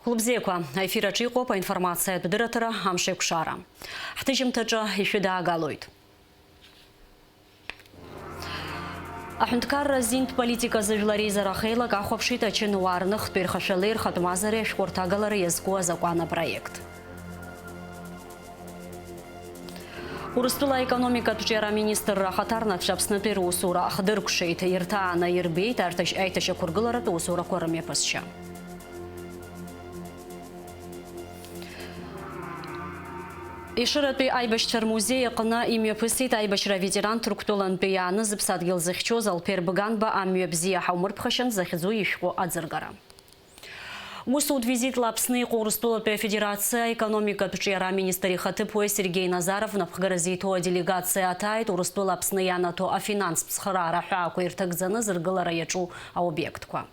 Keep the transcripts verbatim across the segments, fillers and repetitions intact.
Хәылбзиақәа, аефир аҿы иҟоуп аинформациатә дырраҭара Амшеикәшара. Ҳҭыжьымҭаҿы ишәыдаагалоит. Аҳәынҭқарра азинтә политиказы жәлар реизара ахеилак ахәаԥшит ачынуаа рныхтәи рхашәалеи рхатә мазареи ашәҟәырҭагалара иазку азакәан апроект. Урыстәыла аекономикатә ҿиара аминистрра ахаҭарнакцәа Аԥснытәи русура ахдыркәшеит, ирҭааны ирбеит арҭ ашь-, аиҭашьақәыргыларатә усурақәа рымҩаԥысшьа. Ешыратәи аибашьцәа рмузеи аҟны имҩаԥысит аибашьра аветеран Ҭырқәтәылантәи иааны зыԥсадгьыл зыхьчоз Алԥер Бганба амҩа бзиа ҳаумырԥхашьан захьӡу ишәҟәы аӡыргара. Усутә визитла Аԥсны иҟоу Урыстәылатәи Афедерациа аекономикатә ҿиара аминистр ихаҭыԥуаҩ Сергеи Назаров напхгара зиҭоу аделегациа аҭааит Урыстәыла Аԥсны ианаҭо афинанстә цхыраара аҳәаақәа ирҭагӡаны зыргылара иаҿу аобиектқәа.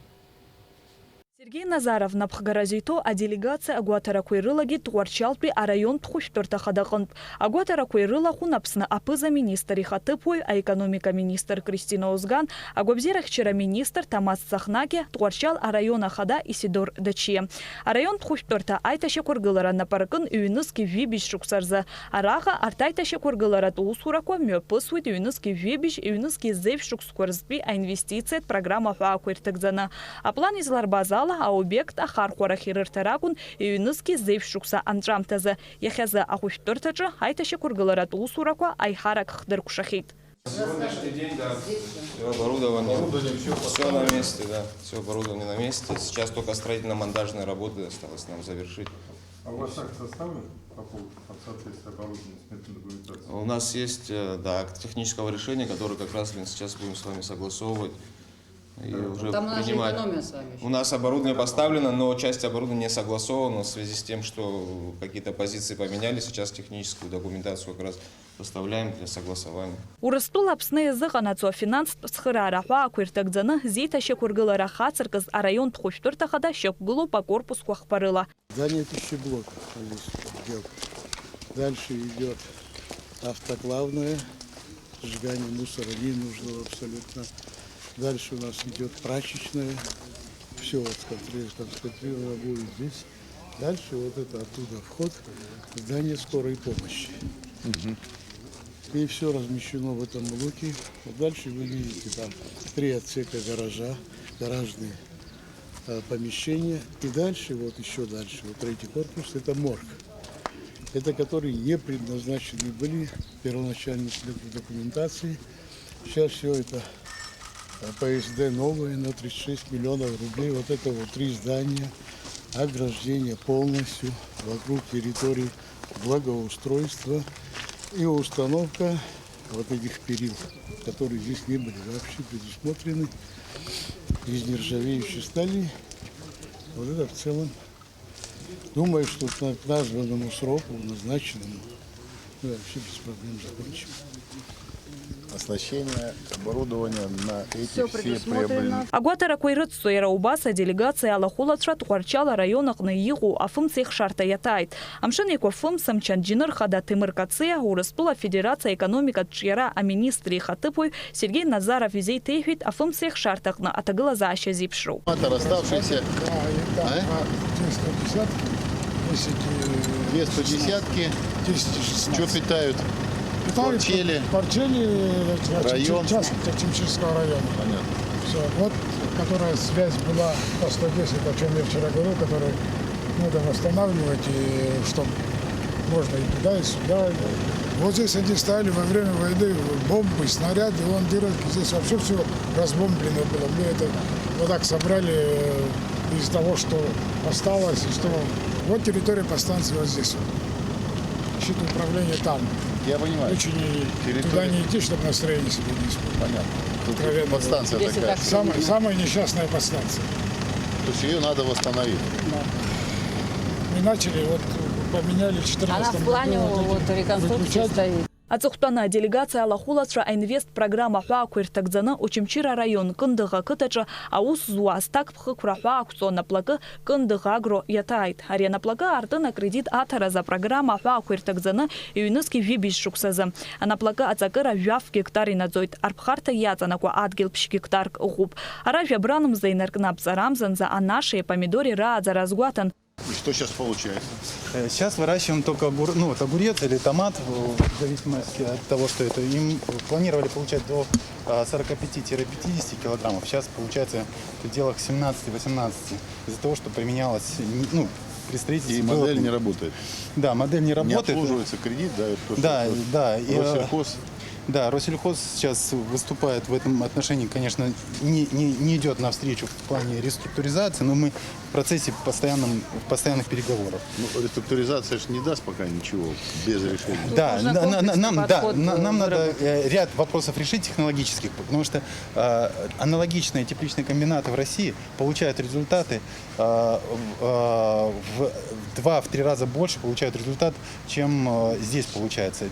Сергеи Назаров напхгара зиҭоу аделегациа агәаҭарақәа ирылагеит Тҟәарчалтәи араионтә хәышәтәырҭа ахада аҟынтә. Агәаҭарақәа ирылахәын Аԥсны аԥыза-министр ихаҭыԥуаҩ, аекономика министр Кристина Озган, агәабзиарахьчара министр Ҭамаз Цахнагиа, Тҟәарчал араион ахада Исидор Дачиа. Араионтә хәышәтәырҭа аиҭашьақәыргылара напаркын ҩнызқь жәибжь шықәса рзы. Араҟа арҭ аиҭашьақәыргыларатә усурақәа мҩаԥысуеит ҩнызқь жәибжь, ҩнызқь зеижә шықәсқәа рзтәи аинвестициатә программа аҳәаақәа ирҭагӡаны. Аплан изларбаз ала, аобиект ахархәарахь ирырҭар акәын ҩнызқь зеижә шықәса анҵәамҭазы. Иахьазы ахәышәтәырҭаҿы аиҭашьақәыргыларатә усурақәа аиҳарак хдыркәшахьеит. На сегодняшний день, да, все оборудование, оборудование, все на месте, да, все оборудование на месте. Сейчас только строительно-монтажные работы осталось нам завершить. А у вас акт составлен по поводу, по соответствию оборудования с местной документацией? У нас есть, э, да, акт технического решения, который как раз мы сейчас будем с вами согласовывать и уже принимать. Там у нас же экономия с вами ещё. У нас оборудование поставлено, но часть оборудования не согласована в связи с тем, что какие-то позиции поменялись. Сейчас техническую документацию как раз составляем для согласования. Урыстәыла Аԥсны иазыҟанаҵо афинанстә цхыраара аҳәаақәа ирҭагӡаны зеиҭашьақәыргылара ахацыркыз араионтә хәышәтәырҭа хада шьақәгылоуп акорпусқәа хԥарыла. Здание пищеблока, вот здесь вот вдел. Дальше идёт автоклавная, сжигание мусора ненужного абсолютно. Дальше у нас идёт прачечная. Всё, вот сконцентрировано, сконцентрировано будет здесь. Дальше вот это оттуда вход в здание скорой помощи. И всё размещено в этом блоке. Вот дальше вы видите, там три отсека гаража, гаражные, э, помещения. И дальше, вот ещё дальше, вот третий корпус, это морг. Это которые не предназначены были первоначально для документации. Сейчас всё это, э, П С Д новое на тридцать шесть миллионов рублей. Вот это вот три здания, ограждение полностью вокруг территории, благоустройство и установка вот этих перил, которые здесь не были вообще предусмотрены, из нержавеющей стали. Вот это в целом Думаю, что к на-, к названному сроку, назначенному, мы вообще без проблем закончим. Оснащение, оборудование на эти все приобрели. Агәаҭарақәа ирыцҵо иара убас аделегациа алахәылацәа Тҟәарчал араион аҟны иҟоу афымцеихшарҭа иаҭааит. Амшын Еиқәа фымцамч анџьныр хада Ҭемыр Кациа, Урыстәыла Афедерациа аекономикатә ҿиара аминистр ихаҭыԥуаҩ Сергеи Назаров изеиҭеиҳәеит афымцеихшарҭаҟны аҭагылазаашьа зеиԥшроу. Это оставшиеся, а? Две сто десятки, десять и шестнадцать. Две сто десятки. Десять и шестнадцать. Что питают? Питают Тҟварчели, Тҟварчели, значит, район. Часть Очамчирского района. Понятно. Всё, вот, которая связь была по сто десять, о чём я вчера говорил, которая надо восстанавливать, и чтоб можно и туда, и сюда. Вот здесь они стояли во время войны, бомбы, снаряды, вон дырок, здесь вообще всё разбомблено было. Мы это вот так собрали, э, из того, что осталось, и что вот территория подстанции вот здесь вот. Щит управления там. Я понимаю. Лучше не, туда не идти, чтобы настроение себе не испортить. Понятно. Тут подстанция такая. Самая, самая несчастная подстанция. То есть её надо восстановить. Да. Мы начали, вот поменяли в четырнадцатом году. Она в плане вот реконструкции стоит. Аҵыхәтәаны аделегациа алахәылацәа аинвест программа аҳәаақәа ирҭагӡаны Очамчыра араион Кындыӷ ақыҭаҿы аус зуа азҭакԥхықәра аҳәаақәҵо анаплакы Кындыӷ Агро иаҭааит. Ари анаплакы аартын акредит аҭаразы апрограмма аҳәаақәа ирҭагӡаны ҩнызқь жәибжь шықәсазы. Анаплакы аҵакыра жәаф гектар инаӡоит, арԥхарҭа иаҵанакуа адгьыл ԥшь гектарк ыҟоуп. Ара жәабран мза инаркны аԥҵара амзанӡа анашеи апомидори рааӡара азгәаҭан. И что сейчас получается? Э, Сейчас выращиваем только огур- ну, вот огурец или томат, в зависимости от того, что это. Им планировали получать до а, сорока пяти пятидесяти килограммов. Сейчас получается в пределах семнадцати-восемнадцати. Из-за того, что применялось, не- ну, при строительстве... И было- модель не работает. Да, модель не Не работает. Обслуживается кредит, да, это то, что Да, происходит. Да, и, э, Россельхоз. Да, Россельхоз сейчас выступает в этом отношении, конечно, не, не, не идет навстречу в плане реструктуризации, но мы в процессе постоянном, в постоянных переговорах. Ну, реструктуризация же не даст пока ничего без решения. Да, нужно на- на- на- комплексный нам, да, подход, на- э, нам надо выработать. э, ряд вопросов решить технологических, потому что э, аналогичные тепличные комбинаты в России получают результаты э, в, э, в два-три раза больше получают результат, чем э, здесь получается.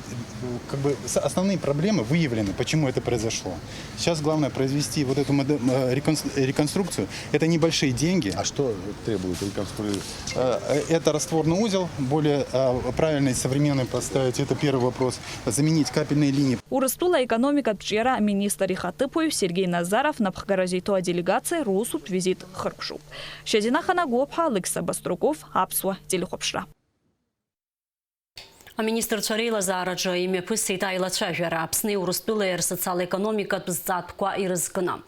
Как бы с- основные проблемы выявлены, почему это произошло. Сейчас главное произвести вот эту моде- э, реконс- реконструкцию. Это небольшие деньги. А что требует реконструкции? Э, Это растворный узел, более э, правильный, современный поставить. Это первый вопрос. Заменить капельные линии. Урыстәыла аекономикатә ҿиара аминистр ихаҭыԥуаҩ Сергеи Назаров напхгара зиҭоу аделегациа русутә визит хыркәшоуп. Шьазина Ханагәыԥҳа, Алықьса Баструков, Аԥсуа телехәаԥшра. Аминистрцәа реилазаараҿы имҩаԥысит аилацәажәара Аԥсни Урыстәылеи рсоциал-економикатә зҵаатәқәа ирызкны.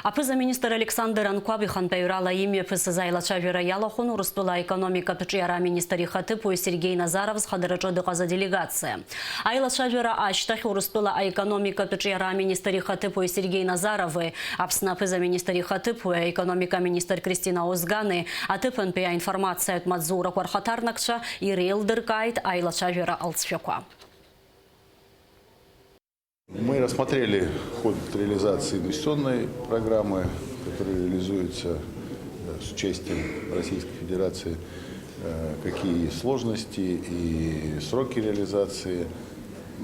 Аԥыза-министр Александр Анқәаб ихантәаҩрала имҩаԥысыз аилацәажәара иалахәын Урыстәыла аекономикатә ҿиара аминистр ихаҭыԥуаҩ Сергеи Назаров зхадараҿы дыҟаз аделегациа. Аилацәажәара ашьҭахь Урыстәыла аекономикатә ҿиара аминистр ихаҭыԥуаҩ Сергеи Назарови Аԥсны аԥыза-министр ихаҭыԥуаҩ аекономика аминистр Кристина Озгани аҭыԥантәи аинформациатә маҵзурақәа рхаҭарнакцәа иреилдыркааит аилацәажәара алҵшәақәа. Мы рассмотрели ход реализации инвестиционной программы, которая реализуется э, с участием Российской Федерации, э, какие сложности и сроки реализации.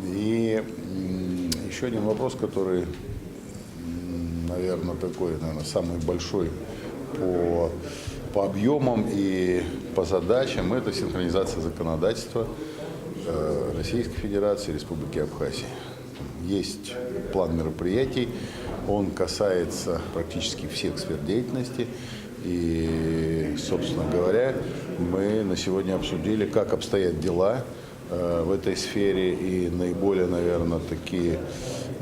И м, еще один вопрос, который, м, наверное, такой, наверное, самый большой по, по объемам и по задачам, это синхронизация законодательства э, Российской Федерации, Республики Абхазии. Есть план мероприятий, он касается практически всех сфер деятельности. И, собственно говоря, мы на сегодня обсудили, как обстоят дела э, в этой сфере и наиболее, наверное, такие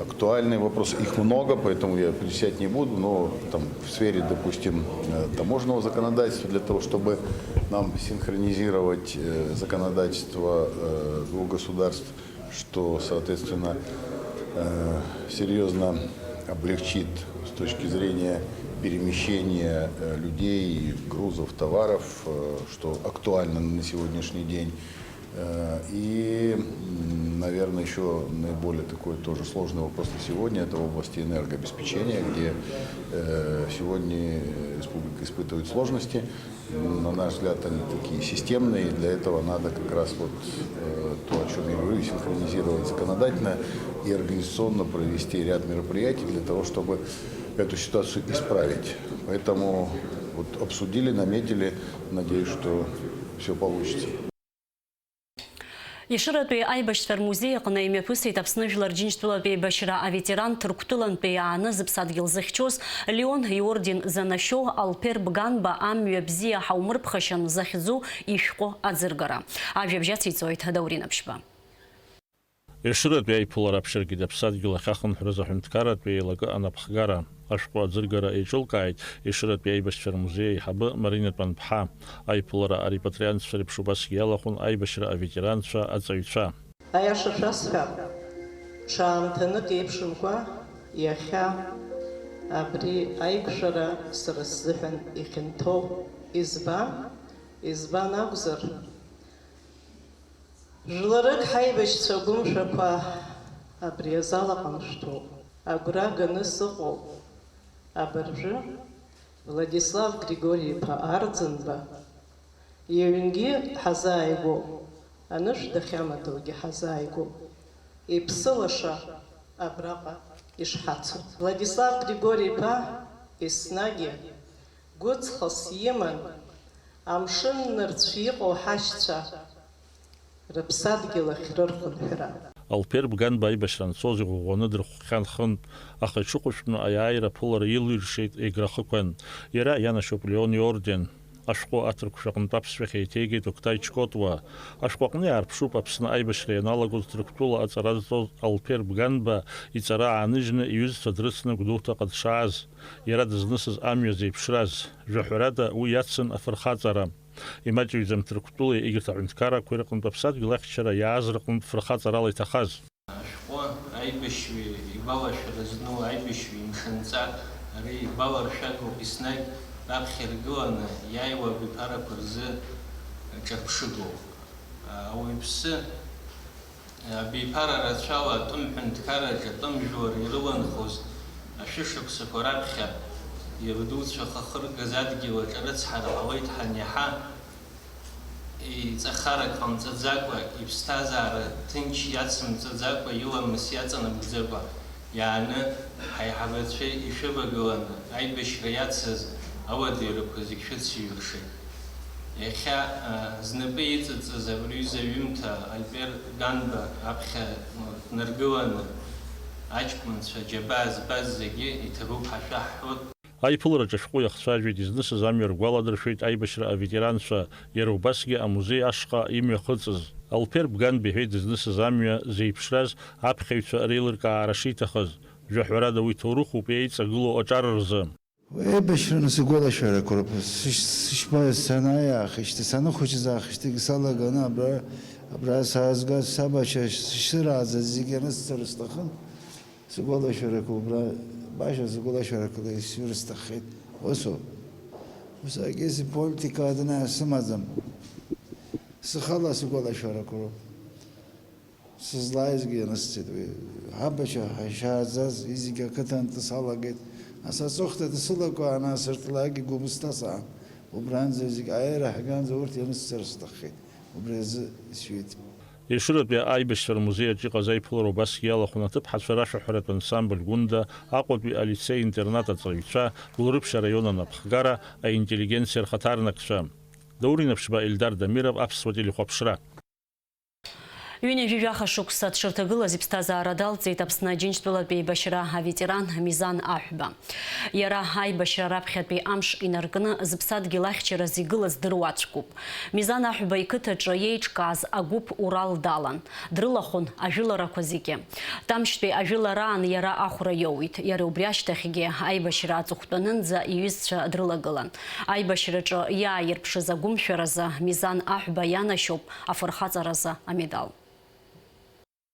актуальные вопросы. Их много, поэтому я перечислять не буду, но там в сфере, допустим, э, таможенного законодательства для того, чтобы нам синхронизировать э, законодательство э, двух государств, что, соответственно, э, серьезно облегчит с точки зрения перемещения э, людей, грузов, товаров, э, что актуально на сегодняшний день. Э, И, м, наверное, еще наиболее такой тоже сложный вопрос на сегодня, это в области энергообеспечения, где э, сегодня республика испытывает сложности. На наш взгляд, они такие системные, и для этого надо как раз вот э, то, о чем я говорю, синхронизировать законодательно и организационно провести ряд мероприятий для того, чтобы эту ситуацию исправить. Поэтому вот обсудили, наметили, надеюсь, что все получится. Ешыратәи аибашьцәа рмузеи аҟны имҩаԥысит Аԥсны Жәлар Џьынџьтәылатә еибашьра аветеран Ҭырқәтәылантәи ааны зыԥсадгьыл зыхьчоз Леон иорден занашьоу Алԥер Бганба амҩа бзиа ҳаумырԥхашьан захьӡу ишәҟәы аӡыргара. Ажәабжь ациҵоит Даурен Аԥшьба. Ешыратәи аиԥылара аԥшьыргеит аԥсадгьыл ахь ахынҳәразы аҳәынҭқарратә еилакы анапхгара. Ашәҟәы аӡыргара еиҿылкааит Ешыратәи аибашьцәа рмузеи аиҳабы Марина Тәанԥҳа. Аиԥылара арепатриантцәа реиԥш убасгьы иалахәын аибашьра аветеранцәа, аҵаҩцәа. Аиаша шәасҳәап, ҽаамҭанык еиԥшымкәа иахьа абри аиқәшәара сара сзыҳәан ихьанҭоуп. Избан? Избан акәзар, жәларык ҳаибашьцәа агәымшәақәа абри азал аҟны шәҭоуп. Агәра ганы сыҟоуп абыржәы Владислав Григори-иԥа Арӡынба иҩнгьы ҳазааигәоуп, анышә дахьамадоугьы ҳазааигәоуп, иԥсы лаша абраҟа ишҳацу. Владислав Григори-иԥа еснагьы гәыҵхас иман амшын нырцә иҟоу ҳашьцәа рыԥсадгьыл ахь рырхынҳәра. Алԥер Бганба аибашьра анцоз иӷәӷәаны дырхәхьан хынтә, аха иҽыхәышәтәны аиааира аԥылара илиршеит Егра ахықәан. Иара ианашьоуп Леон иорден. Ашәҟәы аҭырқәшәа аҟынтә аԥсшәахь еиҭеигеит Октай Чкотуа. Ашәҟәы аҟны иаарԥшуп Аԥсны аибашьра ианалагоз Ҭырқәтәыла аҵара зҵоз Алԥер Бганба иҵара ааныжьны иҩызцәа дрыцны Гәдоуҭаҟа дшааз, иара дызнысыз амҩа зеиԥшраз. Жәаҳәарада, уи иацын афырхаҵара. Имаҷыҩӡам Ҭырқәтәылеи егьырҭ аҳәынҭқаррақәеи рҟынтә аԥсадгьыл ахьчара иааз рҟынтә фырхаҵарала иҭахаз. Ашәҟәы аибашьҩы игәалашәара зну аибашьҩы имшынҵа, ари игәаларшәагоуп еснагь раԥхьа иргыланы иааиуа абиԥарақәа рзы ҿырԥшыгоуп. Ауаҩԥсы абиԥара рацәала атәым ҳәынҭқарраҿы атәым жәлар ирыланхоз ашәышықәсақәа раԥхьа иабдуцәа хахыргаз адгьылаҿ арыцҳара ҟалеит ҳаниаҳа, иҵахарак ҟамҵаӡакәа, иԥсҭазаара ҭынч иацымҵаӡакәа, иламыс иаҵанамгӡакәа иааны, ҳаиҳабацәа ишәывагыланы аибашьра иацыз ауадаҩрақәа зегь шәыцеиҩыршеит. Иахьа, а, знапы иҵыҵыз абри аҩыза аҩымҭа Альбер Ганба аԥхьа, а, днаргыланы, аҷкәынцәа, аџьабаа збаз зегьы иҭабуп ҳәа шәаҳҳәоит. Аиԥылараҿы ашәҟәы иахцәажәеит, изнысыз амҩа ргәаладыршәеит аибашьра аветеранцәа, иара убасгьы амузеи ашҟа имҩахыҵыз. Алԥер Бганба иҳәеит дызнысыз амҩа зеиԥшраз аԥхьаҩцәа реилыркаара шиҭахыз. Жәаҳәарада, уи ҭоурыхуп еиҵагылоу аҿар рзы. Уи аибашьра анысгәалашәарақәа роуп. Сыш-, сышьба санааи аахижьҭеи, саныхәыҷыз аахижьҭеигьы салаганы абра, абра саазгаз сабацәа сшырааӡаз зегьы анысҵар сҭахын. Сгәалашәарақәа убра, баша сгәалашәарақәа исҩыр сҭаххеит. Усоуп. Ус агьыс иполитика адна сымаӡам. Схала сгәалашәарақәа роуп. Сызлааизгьы ианысҵеит уи. Ҳабацәа ҳашьааӡаз, изегь ақыҭан дсалагеит. Ас аҵыхәтәа дсылакәаан, асырҭлагьы Гәымсҭа саан. Убранӡа зегь аера ҳганӡа урҭ ианысҵар сҭаххеит. Убри азы исҩит. Ешыратәи аибашьцәа рмузеи аҿы иҟаз аиԥылара убасгьы иалахәын аҭыԥҳацәа рашәаҳәаратә ансамбль Гәында, Аҟәатәи алицеи-интернат аҵаҩцәа, Гәылрыԥшь араион анапхгара, аинтеллигенциа рхаҭарнакцәа. Даур Инаԥшьба, Ельдар Дамиров, Аԥсуа телехәаԥшра. Ҩынҩажәижәаха шықәса дшырҭагылаз иԥсҭазаара далҵит Аԥсны Аџьынџьтәылатә еибашьра аветеран Мизан Аҳәба. Иара аибашьра раԥхьатәи амш инаркны зыԥсадгьыл ахьчараз игылаз дыруаӡәкуп. Мизан Аҳәба иқыҭаҿы иеиҿкааз агәыԥ Урал далан. Дрылахәын ажәыларақәа зегьы. Тамшьтәи ажәылараан иара ахәра иоуит. Иара убри ашьҭахьгьы аибашьра аҵыхәтәанынӡа иҩызцәа дрылагылан. Аибашьраҿы иааирԥшыз агәымшәаразы Мизан Аҳәба ианашьоуп афырхаҵаразы амедал.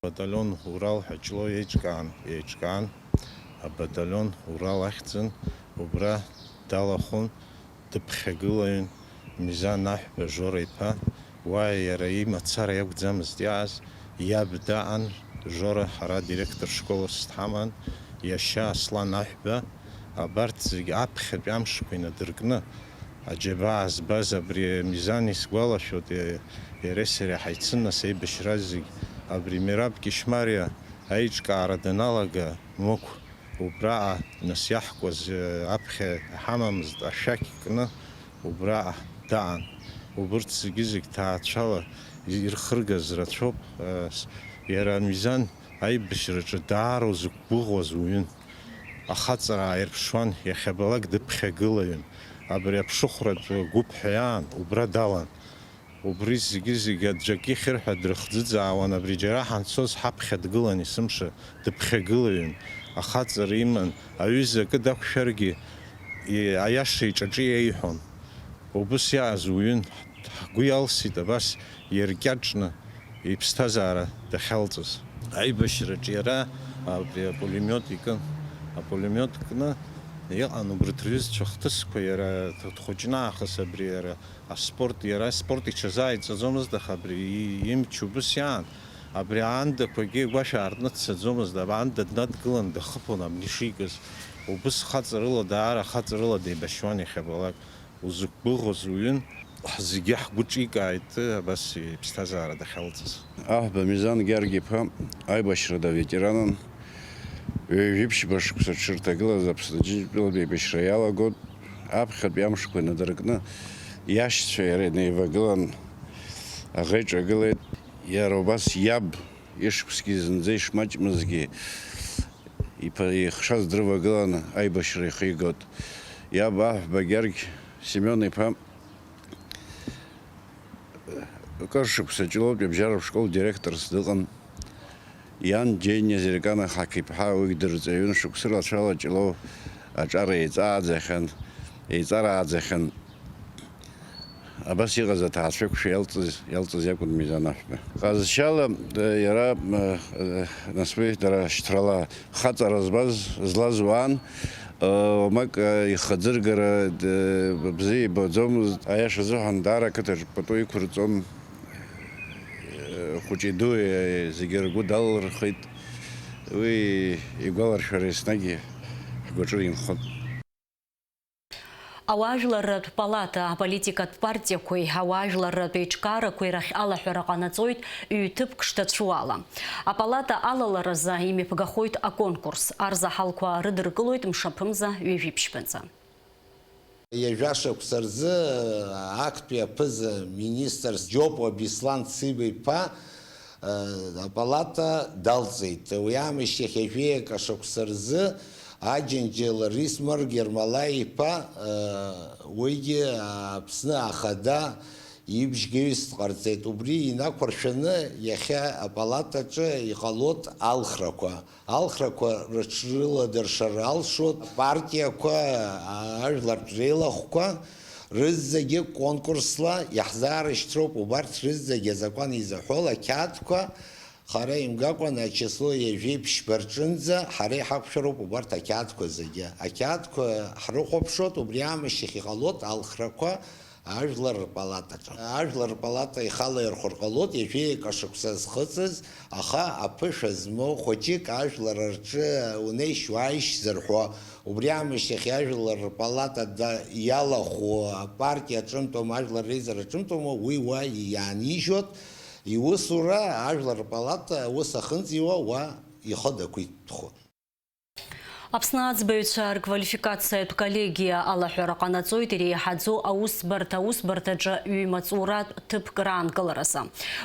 Баталион Урал ҳәа Ҷлоу еиҿкаан, еиҿкаан, абаталион Урал ахьӡын, убра далахәын, дыԥхьагылаҩын Мизан Аҳәба Жора иԥа, уа иара имацара иакәӡамызт иааз, иаб даан, Жора ҳара директор школ ус дҳаман, иашьа Аслан Аҳәба, абарҭ зегь аԥхьатәи амшқәа инадыркны, аџьабаа збаз абри Мизан исгәалашәоит, иа-, иареи сареи ҳаицын, нас, аибашьра зегь, абри Мераб Кьышьмариа аиҿкаара даналага, Мықә, убраҟа, нас, иаҳкуаз, э, аԥхьа иҳамамызт, ашәақь кны убраҟа даан. Убырҭ зегьы-зегь ҭаацәала ирхыргаз рацәоуп. Э, с-, иара Мизан аибашьраҿы даара узықәгәыӷуаз уаҩын. Ахаҵара ааирԥшуан, иахьабалак дыԥхьагылаҩын. Абри аԥшыхәратә гәыԥ ҳәа иаан, убра далан. Убри зегьы-зегьы аӡәк ихьыр ҳәа дрыхӡыӡаауан, абри џьара ҳанцоз ҳаԥхьа дгылан есымша, дыԥхьагылаҩын, ахаҵара иман, аҩыза акы дақәшәаргьы, и-, аиаша иҿаҿы иеиҳәон. Убыс иааз уҩын, ҳгәы иалсит абас иаркьаҿны иԥсҭазаара дахьалҵыз. Аибашьраҿ иара абри апулемиот икын, апулемиот кны иҟан убарҭ рҩызцәа хҭысқәа, иара дхәыҷны аахыс абри иара аспорт, иара аспорт иҽазааиҵаӡомызт, аха абри и-, имч убыс иаан, абри аандақәагьы игәашә аартны дцаӡомызт, аанда днадгылан дахыԥон абни шикыз. Убыс хаҵарыла, даара хаҵарыла деибашьуан иахьабалак. Узықәгәыӷуаз уҩын, ҳзегьы ҳгәы ҿикааит, абас иԥсҭазаара дахьалҵыз. Аҳәба Мизан Гьаргь-иԥа аибашьрада аветеранын, ҩажәи ԥшьба шықәса дшырҭагылаз Аԥсны Аџьынџьтәылатә еибашьра иалагон. Аԥхьатәи амшқәа инадыркны, иашьцәа иара инеивагылан аӷа иҿагылеит. Иара убас иаб ишықәсгьы зынӡа ишмаҷмызгьы иԥа-, ихшаз дрывагыланы аибашьра ихигоит. Иаб Аҳәба Гьаргь Семион-иԥа Кыр шықәса Ҷлоутәи абжьаратә школ директорс дыҟан. Иан Џьениа Зеркана Ҳақиԥҳа, уигь дырҵаҩын, шықәса рацәала Ҷлоу аҿар еиҵааӡахьан, еиҵарааӡахьан. Абас иҟаз аҭаацәа еиқәшәа иалҵыз, иалҵыз иакәын Мизан Аҳәба. Ҟазшьала, э, иара, э, э, нас уи дара шьҭрала хаҵара збаз, злаз уаан, э, уамак, э, ихаӡыргара, э, бзиа ибаӡомызт, аиаша азыҳәан даара ақыҭаҿ пату иқәырҵон, э, хәыҷи дуи, э, зегьы ргәы далырхит, уи игәаларшәара еснагь ҳгәаҿы инхон. Ауаажәларратә палата аполитикатә партиақәеи ауаажәларратә еиҿкаарақәеи рахь алаҳәара ҟанаҵоит ҩ-ҭыԥк шҭацәу ала. Апалата алаларазы имҩаԥгахоит аконкурс. Арзаҳалқәа рыдыркылоит мшаԥымза ҩажәи ԥшьбаӡа. Ҩажәа шықәса рзы актәи аԥыза-министр Џьопуа Беслан Цыба-иԥа апалата далҵит. Уи аамышьҭахь ҩажәи акы шықәса рзы Аџьынџьал Рисмар Гермалаи-иԥа, уигьы Аԥсны Ахада ибжьгаҩыс дҟарҵеит. Убри инақәыршәаны иахьа апалатаҿы иҟалоит алхрақәа. Алхрақәа рыҽрыладыршар алшоит апартиақәа, ажәлартә реилахәқәа, рызегьы конкурсла иаҳзаарышьҭроуп убарҭ рызегьы азакәан изаҳәо ақьаадқәа, хара имгакәан ачисло ҩажәи ԥшьба рҿынӡа ҳара иҳақәшәароуп убарҭ ақьаадқәа зегьы. Ақьаадқәа ҳрыхәаԥшуеит, убри аамышьҭахь иҟалоит алхрақәа, Ажәлар рпалатаҿы. Ажәлар рпалата ихала ирхәыр ҟалоит, ҩажәи акы шықәса зхыҵыз, аха аԥышәа змоу хәыҷык ажәлар рҿы унеишь-уааишь зырҳәо, убри аамышьҭахь ажәлар рпалата да-, иалахәу апартиа аҿынтәоума, ажәлар реизара аҿынтәоума, уи уа иаанижьуеит, иусура ажәлар рпалата аус ахьынӡиуа уа ихы дақәиҭхоит. Аԥсны аӡбаҩцәа рквалификациатә коллегиа алаҳәара ҟанаҵоит иреиҳаӡоу аусбарҭа аусбарҭаҿы ҩ-маҵуратә ҭыԥк раанкыларазы.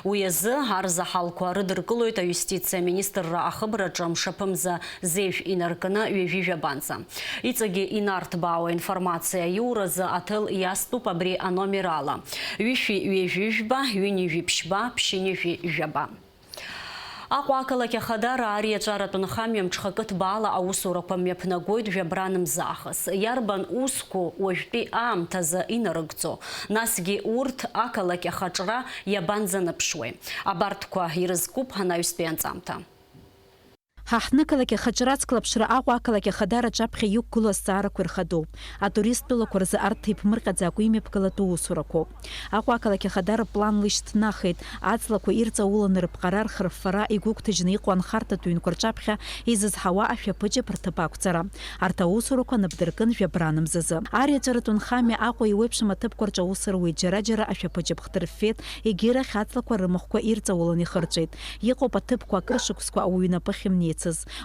Уи азы арзаҳалқәа рыдыркылоит аиустициа аминистрра ахыбраҿы мшаԥымза зежә инаркны ҩажәи жәабанӡа. Иҵегьы инарҭбаауа информациа аиуразы аҭел иастәуп абри аномер ала: ҩышәи ҩажәи жәба, ҩынҩажәи ԥшьба, ԥшьынҩажәи жәаба. Аҟәа ақалақь Ахадара ари аҿаратә нхамҩа мҽхакы ҭбаала аусурақәа мҩаԥнагоит жәабран мзы аахыс. Иарбан усқәоу уажәтәи аамҭазы инарыгӡо? Насгьы урҭ ақалақь ахаҿра иабанӡаныԥшуеи? Абарҭқәа ирызкуп ҳанаҩстәи анҵамҭа. Ҳа ҳнықалақь ахаҿра ацклаԥшра Аҟәа ақалақь Ахадара аҿаԥхьа иқәгылоу азҵаарақәа ирхадоуп. Атурист тәылақәа рзы арҭ иԥмырҟьаӡакәа имҩаԥгалатәу усурақәоуп. Аҟәа ақалақь Ахадара план лышьҭнахит, аҵлақәа ирҵауланы рыԥҟара, рхырффара, игәыгәҭажьны иҟоу анхарҭатә ҩнқәа рҿаԥхьа изызҳауа ашәаԥыџьаԥ рҭыԥ ақәҵара. Арҭ аусурақәа нап дыркын жәабран мзазы. Ари аҿаратәы нхамҩа Аҟәа еиуеиԥшым аҭыԥқәа рҿы аус руеит, џьара-џьара ашәаԥыџьаԥ хдырффеит, егьирахь аҵлақәа рымахәқәа ирҵауланы ихырҵәеит. Иҟоуп аҭыԥқәа акыр шықәсқәа ауаҩы инапы ахьымнеицыз.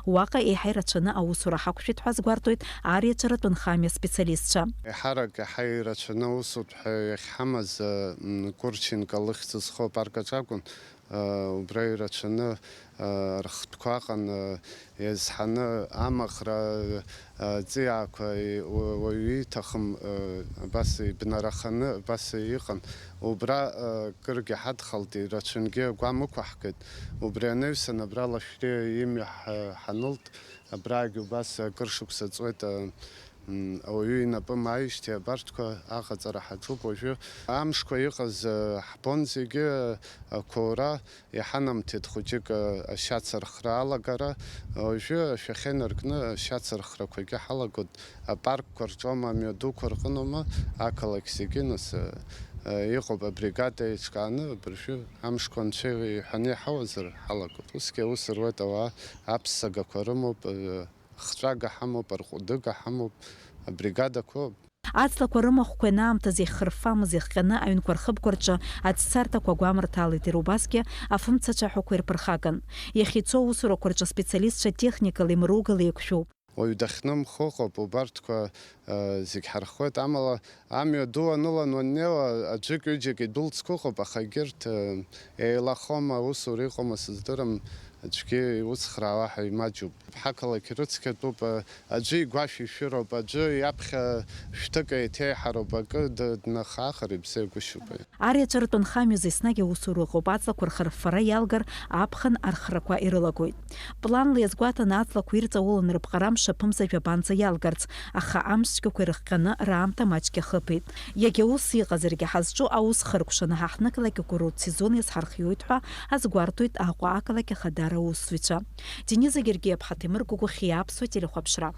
Уаҟа еиҳа ирацәаны аусура ҳақәшәеит ҳәа азгәарҭоит ари аҿаратәы нхамҩа аспециалистцәа. Еиҳарак иаҳа ирацәаны аусутә ҳәа иахьҳамаз, м, Гурченко лыхьӡ зхоу апарк аҿы акәын, а, убра ирацәаны, а, рхтәқәа аҟан, а, иазҳаны амаӷра, а, ҵиаақәа, и-, уа-, уаҩы иҭахым, а, абас ибнараханы, абас иҟан. Убра, а, кыргьы ҳадхалт, ирацәангьы агәам ықәаҳгеит. Убри анаҩсан абра Лашәриа имҩа ҳа-, ҳанылт, абраагьы убас акыр шықәса ҵуеит, а, м, ауаҩы инапы мааижьҭеи абарҭқәа аҟаҵара ҳаҿуп уажәы. Амшқәа иҟаз, э, ҳбон зегьы, э, ақәоура иҳанамҭеит хәыҷык, э, ашьацырхра алагара. Уажәы ашәахьа инаркны ашьацырхрақәагьы ҳалагоит. Апаркқәа рҿоума, амҩадуқәа рҟыноума, ақалақь зегьы, нас, э, э, иҟоуп абригада еиҿкааны, абыржәы амшқәа анцәа иҳәаны иҳауазар ҳалагоит. Усгьы аус руеит ауаа, аԥссагақәа рымоуп, э, Хҵәага ҳамоуп, арҟәыдыга ҳамоуп, абригадақәоуп. Аҵлақәа рымахәқәа ианаамҭаз иахьхырффамыз иахҟьаны аҩнқәа рхыбқәа рҿы ацәцарҭақәа агәамырҭалеит, иара убасгьы афымцацәаҳәақәа ирԥырхаган. Иахьицо аусурақәа рҿы аспециалистцәа техникала имыругала еиқәшәоуп. Уаҩ дахьнымхо ыҟоуп, убарҭқәа, э, зегь ҳархуеит, амала амҩа ду анылан уаннеиуа, аӡәык-ҩыџьак идәылҵқәа ыҟоуп, аха егьырҭ, э, еилахома, аусура иҟоума сыздырам, Аӡәгьы иуцхраауа ҳәа имаҷуп. Ҳақалақь рыцқьатәуп, аӡәы игәашә ишәыроуп, аӡәы иаԥхьа шәҭык еиҭеиҳароуп, акы д-, днахаахар ибзиагәышьоуп. Ари аҿаратәы нхамҩазы еснагь аусура ыҟоуп, аҵлақәа рхырффара иалгар, аԥхын архрақәа ирылагоит. Планла иазгәаҭаны аҵлақәа ирҵаулан рыԥҟара мшаԥымза жәабанӡа иалгарц, аха амш цәгьақәа ирыхҟьаны раамҭа маҷк иахыԥеит. Иагьа ус иҟазаргьы ҳазҿу аус хыркәшаны ҳаҳныклак акурорт сезон иазҳархиоит ҳәа азгәарҭоит Аҟәа ақалақь Ахадара аусзуҩцәа. Дениза Гергиаԥҳа, Ҭемыр Гәыгәхиа, Аԥсуа телехәаԥшра.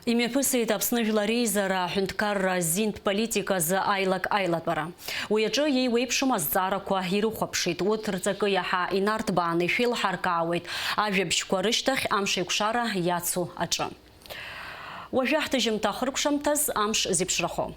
Имҩаԥысит Аԥсны жәлар реизара аҳәынҭқарра азинтә политиказы аилак-аилатәара. Уи аҿы иеиуеиԥшым азҵаарақәа ирыхәаԥшит. Урҭ рҵакы иаҳа инарҭбааны ишәеилҳаркаауеит ажәабжьқәа рышьҭахь амш еиқәшара иацу аҿы. Уажәы ҳҭыжьымҭа ахыркәшамҭаз амш зеиԥшрахо.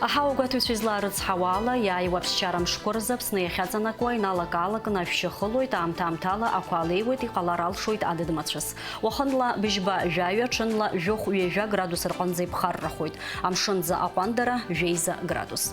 Аҳауа гәаҭаҩцәа излаарыцҳауа ала, иааиуа аԥсшьара мшқәа рзы Аԥсны иахьаҵанакуа иналак-аалакны ашәшьы ахылоит, аамҭа-аамҭала ақәа алеиуеит, иҟалар алшоит адыд-мацәыс. Уахынла быжьба жәаҩа, ҽынла жәохә-ҩажәа градус рҟынӡа иԥхаррахоит, амшынӡы аҟәандара жәеиза градус.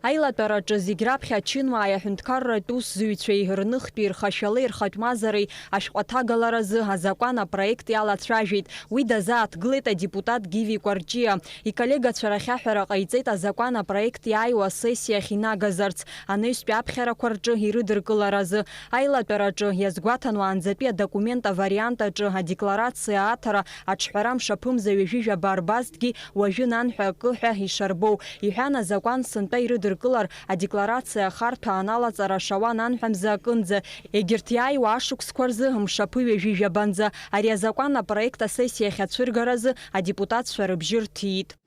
Аилатәараҿы зегь раԥхьа ачынуааи аҳәынҭқарратә усзуҩцәеи рныхтәи рхашәалеи рхатә мазареи ашәҟәы аҭагаларазы азакәан апроект иалацәажәеит. Уи дазааҭгылеит адепутат Гиви Кәарҷиа. Иколлегацәа рахь аҳәара ҟаиҵеит азакәан апроект иааиуа асессиахь инагазарц, анаҩстәи аԥхьарақәа рҿы ирыдыркыларазы. Аилатәараҿы иазгәаҭан уаанӡатәи адокумент авариант аҿы адекларациа аҭара аҿҳәара мшаԥымза ҩажәи жәаба рбазҭгьы уажәы нанҳәа акы ҳәа ишарбоу, иҳәан, азакәан сынтәа ирыдыркылар, адекларациа ахарҭәаан алаҵара шауа нанҳәамза акынӡа, егьырҭ иааиуа ашықәсқәа рзы мшаԥы ҩажәи жәабанӡа. Ари азакәан апроект асессиахь ацәыргаразы адепутатцәа рыбжьы рҭиит.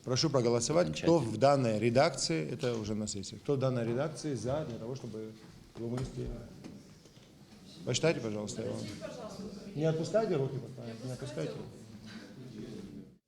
Прошу проголосовать, кто в данной редакции, это уже на сессии, кто в данной редакции за, для того, чтобы его вынести. Посчитайте, пожалуйста, его. Не отпускайте руки, пока, не отпускайте.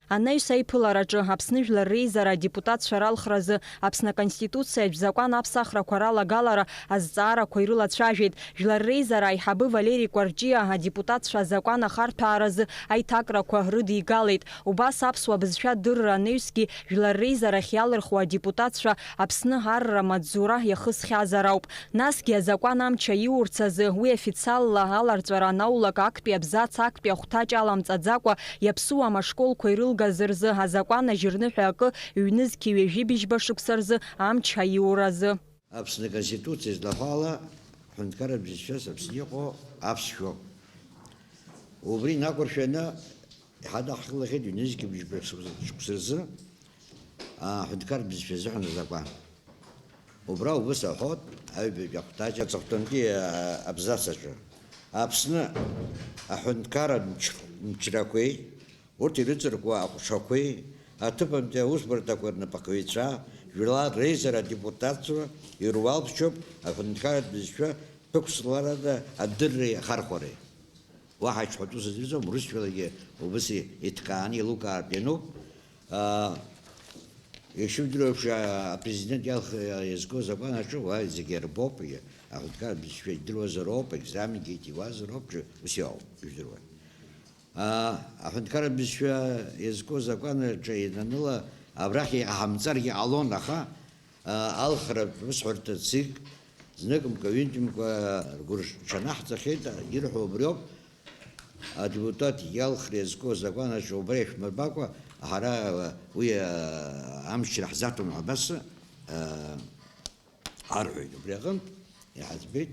Анаҩс аиԥылараҿы Аԥсны Жәлар Реизара адепутатцәа ралхразы Аԥсны Аконституциа жәзакәан аԥсахрақәа ралагалара азҵаарақәа ирылацәажәеит. Жәлар Реизара аиҳабы Валери Кәарҷиа адепутатцәа азакәан ахарҭәааразы аиҭакрақәа рыдигалеит. Убас аԥсуа бызшәа адырра анаҩсгьы Жәлар Реизарахь иалырхуа адепутатцәа Аԥсны арра маҵзура иахысхьазар ауп. Насгьы азакәан амч аиурц азы, уи официалла аларҵәара анаулак, актәи абзац актәи ахәҭаҷ аламҵаӡакәа, иаԥсуам ашколқәа ирылгаз рзы азакәан ажьырныҳәа акы ҩнызқьи ҩажәи быжьба шықәса рзы амч аиуразы. Аԥсны Аконституциа злахәала аҳәынҭқарратә бызшәас Аԥсны иҟоу аԥсшәоуп. Убри инақәыршәаны иҳадаҳкылахьеит ҩнызқьи быжьба шықәса рзы аҳәынҭқарратә бызшәа азыҳәан азакәан. Убра убыс аҳәот, аҩбатәи ахәҭаҷ аҵыхәтәантәи, а, абзац аҿы. Аԥсны аҳәынҭқарратә мч-, мчрақәеи, урҭ ирыҵаркуа аҟәшақәеи, аҭыԥантәи аусбарҭақәа рнапхгаҩцәа, Жәлар Реизара адепутатцәа ируалԥшьоуп аҳәынҭқарратә бызшәа ԥықәсларада адырреи ахархәареи. Уаҳа иҽҳәатәы сыздырӡом, урысшәалагьы убыс иҭкааны еилукаартә иануп. Аа, ишудыруа еиԥш, а, апрезидент иалх-, иазку азакәан аҿы уа зегьы ирбоуп, и-, аҳәынҭқарратә бызшәа идыруазароуп, аекзаменгьы иҭиуазароуп, ус иоуп, ижәдыруа. Аа, аҳәынҭқарратә бызшәа иазку азакәан аҿы иананыла, абрахь иҟаҳамҵаргьы ҟалон, аха, аа, алхратә усҳәарҭа ЦИК зныкымкәа, ҩынтәымкәа ргәырҽанаҳҵахьеит, ирҳәо убриоуп. Адепутат иалхра иазку азакәан аҿы убра ишәмырбакәа, ҳара уи, а, амчра ҳзаҭом ҳәа абас, а, арҳәоит. Убри аҟынтә иҳаӡбеит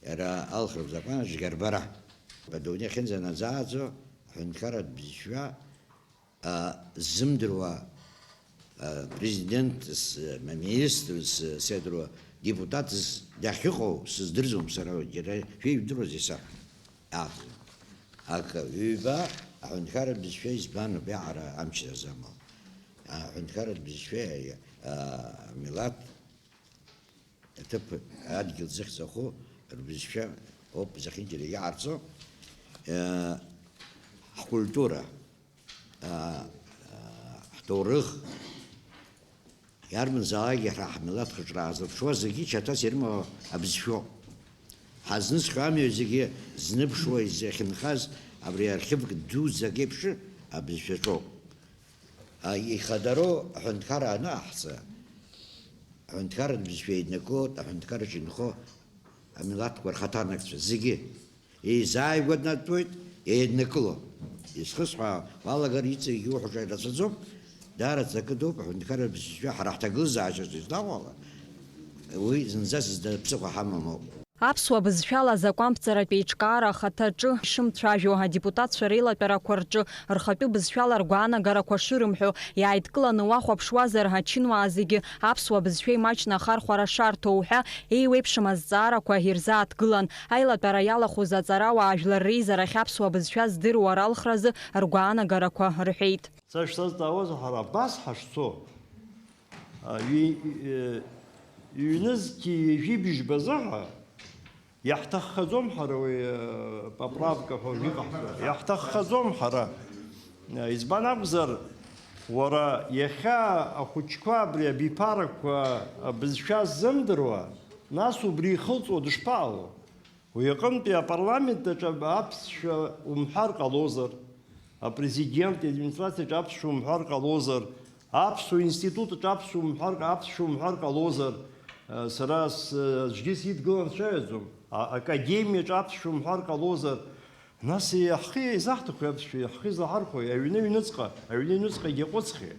иара алхратә закәан аҿы иарбара. Адунеи ахьынӡанаӡааӡо аҳәынҭқарратә бызшәа а, ззымдыруа, а, президент, с-, м-, министр, с-, сеидыруа депутат с-, дахьыҟоу сыздырӡом сара, џьара шәеижәдыруазеи саҳәа. Акы, ҩба, аҳәынҭқарратә бызшәа избан убриаҟара амчра замоу? Аҳәынҭқарратә бызшәа, а, амилаҭ аҭыԥ, адгьыл зыхьӡахо рбызшәа ауп зехьынџьара иҟарҵо, э, ҳкультура, а, а, ҳҭоурых, иарбанзаалакгьы ҳара ҳмилаҭ хаҿра аазырԥшуа зегьы чаҭас ирымоу абызшәоуп. Ҳазнысхьоу амҩа зегьы зныԥшуа изахьынхаз Абри архивк дуӡӡак еиԥш абызшәаҿоуп. А, ихадароу аҳәынҭқарра анаҟаҳҵа, аҳәынҭқарратә бызшәа еиднакылоит, аҳәынҭқарраҿы инхо амилаҭқәа рхаҭарнакцәа зегьы еизааигәатәуеит, еиднакыло. Изхысҳәаауа уалагар иҵегьы иуҳәо рацәаӡоуп, даараӡа акы дууп, аҳәынҭқарратә бызшәа ҳара ҳҭагылазаашьаҿы излаҟоу ала, уи зынӡа зда ԥсыхәа ҳамамоуп. Аԥсуа бызшәала азакәанԥҵаратә еиҿкаара ахаҭаҿы ишымцәажәо, адепутатцәа реилатәарақәа рҿы рхатәы бызшәала ргәаанагарақәа шырымҳәо, иааидкыланы уахәаԥшуазар, ачынуаа зегьы аԥсуа бызшәа имаҷны ахархәара шарҭо уҳәа еиуеиԥшым азҵаарақәа ирзааҭгылан, аилатәара иалахәыз аҵарауаа Жәлар реизарахь аԥсуа бызшәа здыруа ралхразы ргәаанагарақәа рҳәеит. Сара ишсазҵаауаз, ҳара абас ҳашцо, а, ҩи-, э, ҩнызқьи ҩажәи быжьба азы ҳәа, иаҳҭаххаӡом ҳара уи, э, поправка ҳәа иҟаҳҵо. Иаҳҭаххаӡом ҳара. Э, избан акәзар, уара иахьа ахәыҷқәа абри абиԥарақәа абызшәа ззымдыруа, нас убри ихылҵуа дышԥаҟало? Уи аҟынтәи апарламент аҿы аԥсшәа умҳәар ҟалозар, апрезидент иадминистрациаҿы аԥсшәа умҳәар ҟалозар, аԥсуа институт аҿы аԥсшәа умҳәар, аԥсшәа умҳәар ҟалозар, сара с-, аӡәгьы сидгылан дцәажәаӡом, а-, академиаҿы аԥсшәа умҳәар ҟалозар, нас ҳхы изаҳҭахуи аԥсшәа, ҳхы излаҳархәои, аҩны аҩныҵҟа, аҩны аҩныҵҟа егьаҟәыҵхьеи?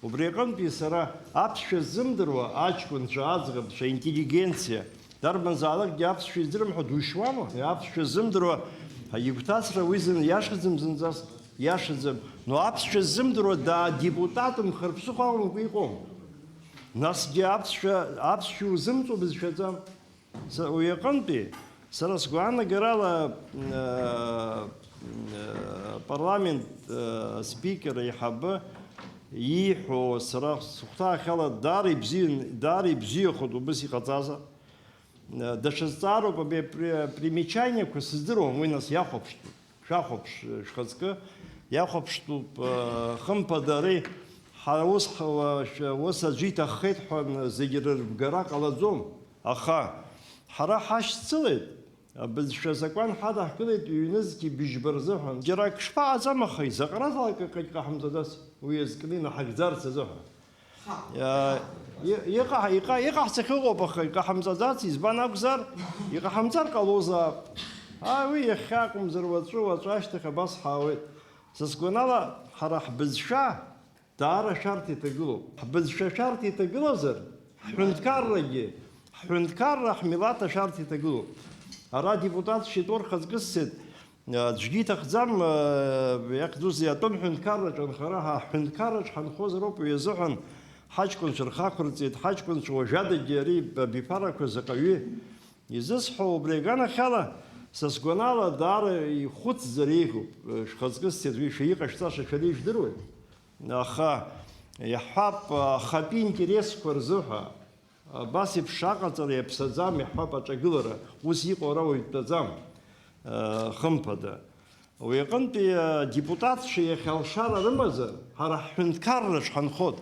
Убри аҟынтәи сара аԥсшәа ззымдыруа аҷкәынцәа, аӡӷабцәа, интеллигенциа, дарбанзаалакгьы аԥсшәа издырам ҳәа душьуама? Аԥсшәа ззымдыруа игәҭацра уи зын-, иашаӡам зынӡас, иашаӡам. Но аԥсшәа ззымдыруа даадепутатымхар ԥсыхәа акәымкәа иҟоума? Насгьы аԥсшәа, аԥсшәа узымҵо бызшәаӡам. Са, уи аҟынтәи, сара сгәаанагарала, э, э, апарламент, э, спикер аиҳабы ииҳәо сара сыхәҭаахьала даара ибзиан, даара ибзиахоит убыс иҟаҵазар. Э, даҽа зҵаароуп абри апри-, апримечаниақәа сыздыруам, уи нас иахәаԥштәуп. Шәахәаԥш, шәхаҵкы иахәаԥштәуп, э, хымԥада ари, ҳара ус ҳ-, уа-, шәа-, ус аӡәы иҭаххеит ҳәа зегьы рырбгара ҟалаӡом. Аха ҳара ҳашьцылеит, абызшәа азакәан ҳадаҳкылеит ҩнызқьи быжьба рзыҳәан. Џьара ак шԥаҟаӡам, аха изаҟаразаалак акгьы ҟаҳамҵаӡац, уи иазкны инаҳагӡарц азыҳәан. Иа-, и-, иҟаҳ-, иҟа-, иҟаҳҵахьоу ыҟоуп, аха иҟаҳамҵаӡац, избан акәзар, иҟаҳамҵар ҟалозаап. Ааи, уи иахьа акәымзар, уаҵәы, уаҵәы ашьҭахь абас ҳаауеит. Са сгәанала, ҳара ҳбызшәа даара шәарҭа иҭагылоуп. Ҳбызшәа шәарҭа иҭагылазар, ҳҳәынҭқаррагьы, ҳҳәынҭқарра, ҳмилаҭ ашәарҭа иҭагылоуп. Ара адепутатцәа итәоу рхаҵкы сцеит, аӡәгьы иҭахӡам, иахьӡузеи, атәым ҳәынҭқарраҿы анхара, ҳа ҳҳәынҭқарраҿ ҳанхозароуп, уи азыҳәан ҳаҷкәынцәа рхы ақәырҵеит, ҳаҷкәынцәа уажәадагьы ари абиԥарақәа заҟаҩы. Изысҳәо убри аганахьала, са сгәанала, даара ихәыцзар еиӷьуп, шәхаҵкы сцеит, уи шәа иҟашәҵаша шәара ижәдыруеит. Аха иаҳҳәап, ахатәи интересқәа рзыҳәа, абас еиԥш аҟаҵара иаԥсаӡам, иаҳҳәап, аҿагылара, ус иҟоу ара уаҩ дтәаӡам, хымԥада. Уи аҟынтәи адепутатцәа иахьа алшара рымазар, ҳара ҳҳәынҭқарраҿ ҳанхоит.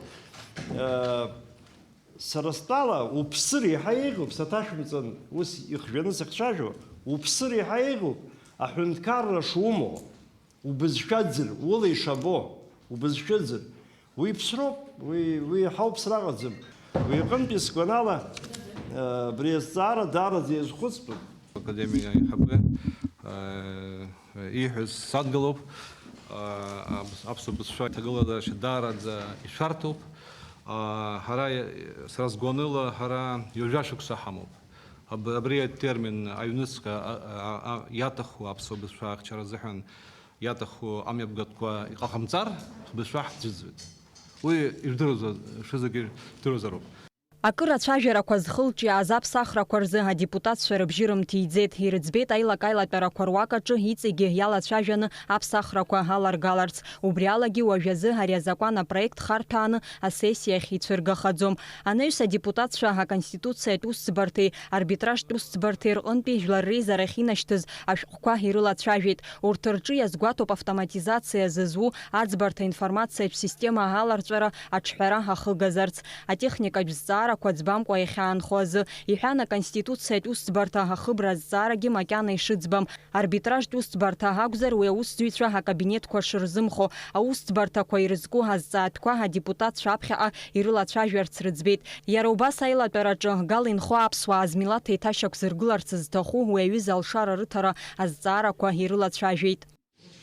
Сара стәала, уԥсыр еиҳа еиӷьуп, саҭашәымҵан, ус ихжәаны сахьцәажәо, уԥсыр еиҳа еиӷьуп, аҳәынҭқарра шумоу, убызшәаӡыр, ула ишабо, убызшәаӡыр. Уи ԥсроуп, уи, уи иаҳа уԥсра ыҟаӡам. Уи аҟынтәи сгәанала, э, абри азҵаара даараӡа иазхәыцтәуп. Академиа аиҳабы, э, ииҳәаз садгылоуп. Э, аԥс-, аԥсуа бызшәа иҭагылазаашьа даараӡа ишәарҭоуп. Э, ҳара, сара сгәаныла, ҳара ҩажәа шықәса ҳамоуп. Аб-, абри атермин аҩныҵҟа, а, а, а, иаҭаху аԥсуа бызшәа ахьчара азыҳәан иаҭаху амҩаԥгатәқәа иҟаҳамҵар, ҳбызшәа ҳӡәӡәоит. Уи ижәдыруазар, шәызегьы ижәдыруазароуп. Акыр ацәажәарақәа зхылҿиааз аԥсахрақәа рзы адепутатцәа рыбжьы рымҭиӡеит, ирыӡбеит аилак-аилатәарақәа руак аҿы иҵегьы иалацәажәаны аԥсахрақәа аларгаларц. Убри алагьы уажәазы ари азакәан апроект харҭәааны асессиахь ицәыргахаӡом. Анаҩс адепутатцәа Аконституциатә усӡбарҭеи арбитражтә усӡбарҭеи рҟынтәи жәлар реизарахь инашьҭыз ашәҟәқәа ирылацәажәеит. Урҭ рҿы иазгәаҭоуп автоматизациа зызу аӡбарҭа информациатә система аларҵәара аҿҳәара ахыгазарц, атехникатә зҵаара Қәаӡбамкәа иахьаанхо азы, иҳәан, Аконституциатә усӡбарҭа ахыбра азҵаарагьы макьана ишыӡбам, арбитражтә усӡбарҭа акәзар, уи аусзуҩцәа акабинетқәа шырзымхо, аусӡбарҭақәа ирызку азҵаатәқәа адепутатцәа аԥхьаҟа ирылацәажәарц рыӡбеит. Иара убас аилатәараҿы гал инхо аԥсуаа змилаҭ еиҭашьақәзыргыларц зҭаху уи аҩыза алшара рыҭара азҵаарақәа ирылацәажәеит.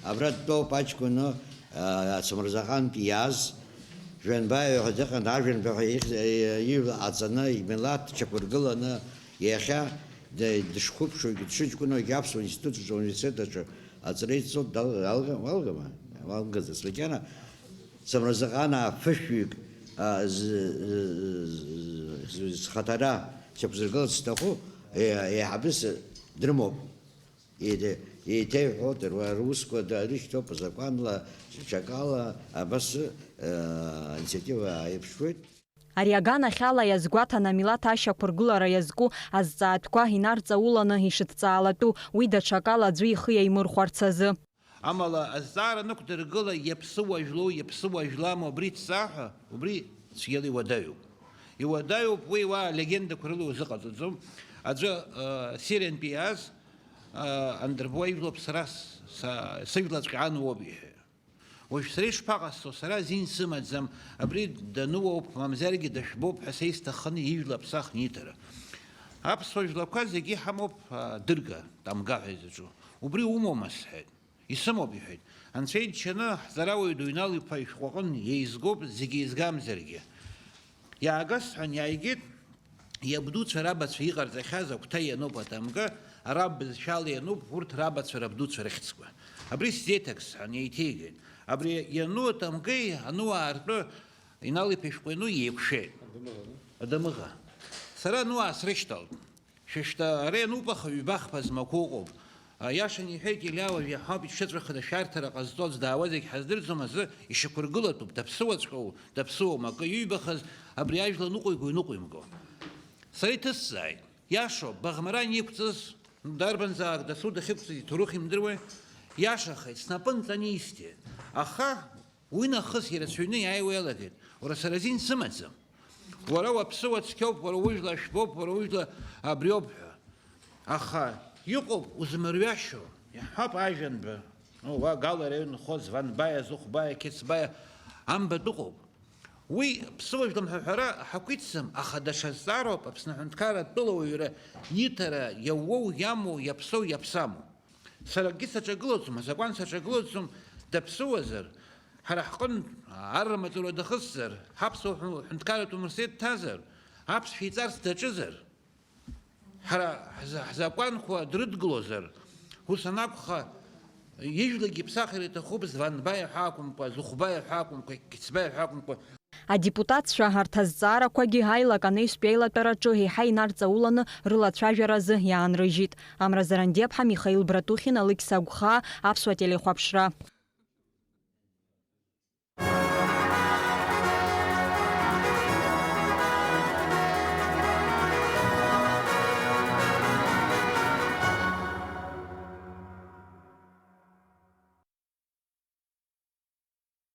Абра дтәоуп аҷкәын, а, Самырзаҟантә иааз, Жәанбаиа ҳәа дыҟан, ажәанба ҳәа их-, ижәла ҟаҵаны, имилаҭ чақәыргыланы, иахьа д-, дышқәыԥшуагьы, дшыҷкәынуагьы Аԥсуа институт аҿы, ауниверситет аҿы аҵара идҵоит, дал-, алга-, алгама? Алгаӡац. Макьана Самырзаҟанаа ԥышәҩык, а, з-, з-, з-, зхаҭара шьақәзыргыларц зҭаху, е-, еиҳабыс дрымоуп. Еиҭа-, еиҭеиҳәоит, руа-, русқәа да-, рышьҭоуп, закәанла, ҽакала, абас, э, инициатива ааирԥшуеит. Ари аганахьала иазгәаҭан амилаҭ ашьақәыргылара иазку азҵаатәқәа инарҵауланы ишыҭҵаалатәу, уи даҽакала аӡәы ихы иаимырхәарц азы. Амала, азҵаара нықәдыргыла иаԥсыуа жәлоу, иаԥсыуа жәламоу абри ҭҵаа ҳәа, убри цәгьала иуадаҩуп. Иуадаҩуп, уи уа легендақәа рыла иузыҟаҵаӡом. Аӡәы, э, Сириантәи иааз, Андырбуа ижәлоуп сара, са, сыжәлаҵәҟьа ануоуп иҳәеит. Уажә сара ишԥаҟасҵо, сара азин сымаӡам, абри дануоуп, мамзаргьы дашәбоуп ҳәа са исҭахын ижәла аԥсахны иҭара. Аԥсуа жәлақәа зегьы иҳамоуп, а, дырга, тамга ҳәа изаҿу. Убри умоума сҳәеит. Исымоуп, иҳәеит. Анцәа иџьшьаны, ҳҵарауаҩ Дуинал-иԥа ишәҟәы аҟын еизгоуп, зегьы еизгамзаргьы. Иаагаз ҳәан иааигеит, иабдуцәа рабацәа иҟарҵахьаз агәҭа иануп атамга, араб бызшәала иануп урҭ рабацәа рабдуцәа рыхьӡқәа. Абри сзеиҭак сҳәан, еиҭеигеит. Абри иану атамгеи ану аартәы Инал-иԥа ишәҟәы иану еиқәшәеит. Адамыӷа. Сара ану аасрышьҭалт. Шәышьҭа, ара иануп, аха ҩба-хԥа змақәоу ыҟоуп. Аиашаны иҳәеит Илиа, уажә иаҳауп иҽшыҵәахыда, шәарҭара ҟазҵо аӡә даауа зегь ҳаздырӡом азы, ишьақәыргылатәуп, даԥсыуаҵәҟьоу, даԥсыуоума, акы иҩбахаз абри ажәла ныҟәиго, иныҟәимго. Сара иҭысҵааит. Иашоуп, Баӷмаран иқәҵыз, дарбанзаалак дасу дахьықәҵыз иҭоурых имдыруеи? Иашахеит, снапы нҵаны исҭеит. Аха Уи нахыс ирацәаҩны иааиуа иалагеит, уара сара азин сымаӡам. Уара уаԥсыуа цқьоуп, уара ужәла ашәбоуп, уара ужәла абриоуп ҳәа. Аха иҟоуп узмырҩашьо, иаҳҳәап, ажәанба, ну, уа Гала араион нхоз Ванбаиа, Зыхәбаиа, Қьецбаиа, амбатә ыҟоуп. Уи ԥсыуа жәлам ҳәа аҳәара ҳақәиҭӡам, аха даҽа зҵаароуп Аԥсны аҳәынҭқарра атәылауаҩра иҭара иаууоу, иамоу, иаԥсоу, иаԥсаму. Сара акгьы саҿагылаӡом, азакәан саҿагылаӡом, даԥсыуазар, ҳара ҳҟынтә арра маҵура дахысзар, ҳаԥсуа ҳәынҭқарратә университет дҭазар, аԥсшәа иҵарц даҿызар, ҳара ҳза-, ҳзакәанқәа дрыдгылозар, ус анакәха, ижәлагьы иԥсахыр иҭахуп, Званбаиа ҳәа акәымкәа, Зыхәбаиа ҳәа акәымкәа, Қьецбаиа ҳәа акәымкәа. Адепутатцәа арҭ азҵаарақәагьы аилак анаҩстәи аилатәараҿы еиҳа инарҵауланы рылацәажәаразы иаанрыжьит. Амра Зарандиаԥҳа, Михаил Братухин, Алықьса Агәхаа, Аԥсуа телехәаԥшра.